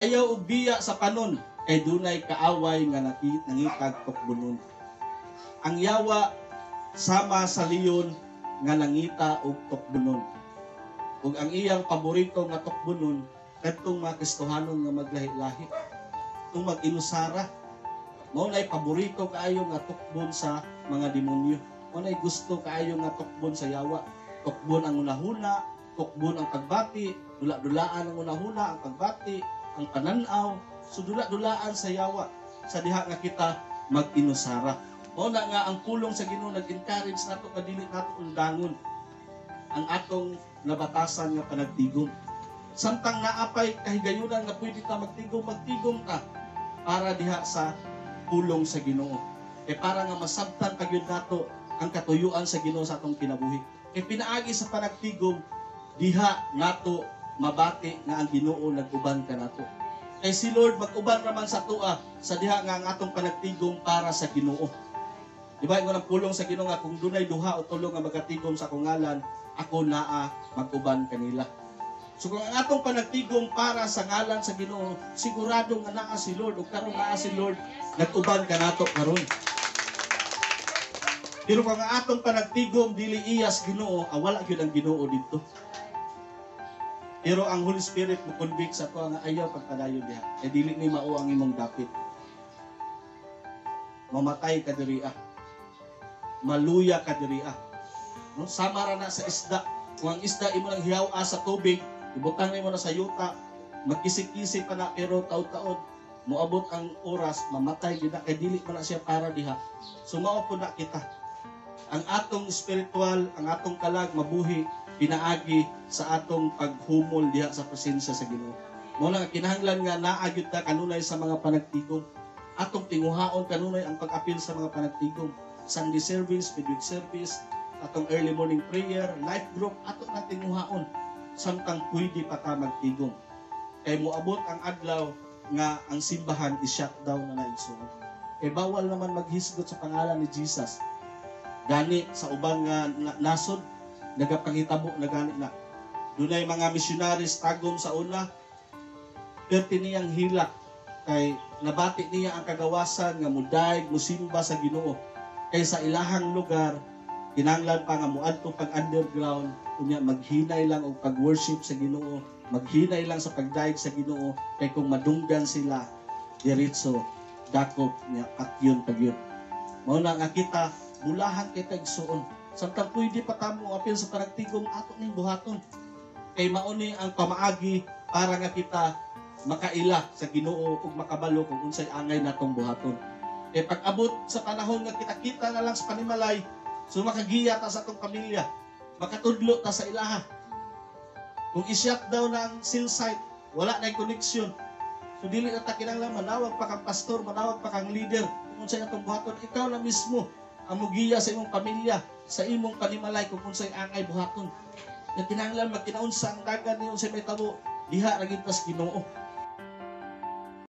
Ayaw og biya sa panon kay dunay kaaway nga nangitag tukbonon. Ang yawa sama sa leon nga nangita og tukbonon. Ug ang iyang paborito nga tukbonon kadtong mga Kristohanon nga maglahi-lahi. Tung mag-inusara. Mao nay paborito kaayo nga tukbon sa mga demonyo. Mao nay gusto kaayo nga tukbon sa yawa. Tukbon ang hunahuna, tukbon ang pagbati, dula-dulaan ang hunahuna, ang pagbati, ang pananaw. So dula-dulaan sa yawa sa diha nga kita mag-inusara. Mao na nga ang pulong sa Ginoo nag-encourage nato nga dili nato undangon ang atong nabatasan nga panagtigom. Samtang naapay kahigayunan nga pwede ta magtigom, magtigom ka para diha sa pulong sa Ginoo. Kay para nga masabtan pa gyud nato ang katuyuan sa Ginoo sa atong kinabuhi. Kay pinaagi sa panagtigom, diha nato mabati nga ang Ginoo nag-uban kanato. Kay si Lord mag-uban raman sa atoa sa diha nga ang atong panagtigom para sa Ginoo. Di ba ingon ang pulong sa Ginoo nga kung dunay duha o tulo nga magatigom sa akong ngalan, ako naa mag-uban kanila. So kung ang atong panagtigom para sa ngalan sa Ginoo, sigurado nga naa si Lord ug karon naa si Lord nag-uban kanato karon. Pero kung ang atong panagtigom dili iya sa Ginoo, wala gyud ang Ginoo didto. Pero ang Holy Spirit mo convict sa ato nga ayaw pagpadayon diha. Kay dili ni mao ang imong dapit. Mamatay ka diri ah. Maluya ka diri ah. No? Sama ra na sa isda. Kung ang isda imo nang hiyaw sa tubig, ibutang nimo na sa yuta, magkisik-kisik pa na pero taod-taod moabot ang oras mamatay gid na kay dili man na siya para diha. So mao po na kita. Ang atong spiritual, ang atong kalag mabuhi pinaagi sa atong paghumol diha sa presensya sa Ginoo. Mao na nga kinahanglan nga naa gyud ta kanunay sa mga panagtigom. Atong tinguhaon kanunay ang pag-apil sa mga panagtigom. Sunday service, midweek service, atong early morning prayer, life group, ato na tinguhaon samtang pwede pa ta magtigom. Kay moabot ang adlaw nga ang simbahan i-shutdown na na, igsoon. Kay bawal naman maghisgot sa pangalan ni Jesus. Gani sa uban nga nasod nagapangitabo na gani na. Dunay mga missionaries Tagum sa una, perti niyang hilak kay nabati niya ang kagawasan nga mudayeg musimba sa Ginoo. Kay sa ilahang lugar kinahanglan pa nga moadto pag underground, unya maghinay lang og pag-worship sa Ginoo, maghinay lang sa pagdayeg sa Ginoo kay kung madunggan sila diretso dakop niya patyon pag yun. Mao na nga kita bulahan kay igsoon. Samtang pwede pa kamo apil sa panagtigom, ato ning buhaton. Kay mao ni ang pamaagi para nga kita makaila sa Ginoo ug makabalo kung unsay angay natong buhaton. Kay pag abot sa panahon nga kita-kita na lang sa panimalay, so makagiya ta sa atong pamilya, makatudlo ta sa ilaha. Kung i-shutdown na ang cell site, wala na connection. So dili na ta kinahanglan manawag pa kang pastor, manawag pa kang leader kung unsay atong buhaton. Ikaw na mismo ang mugiya sa imong pamilya, sa imong panimalay kung unsay angay buhaton. Nga kinahanglan magkinaunsa ang dagan ni unsay may tabo, diha ra gyud tas Ginoo.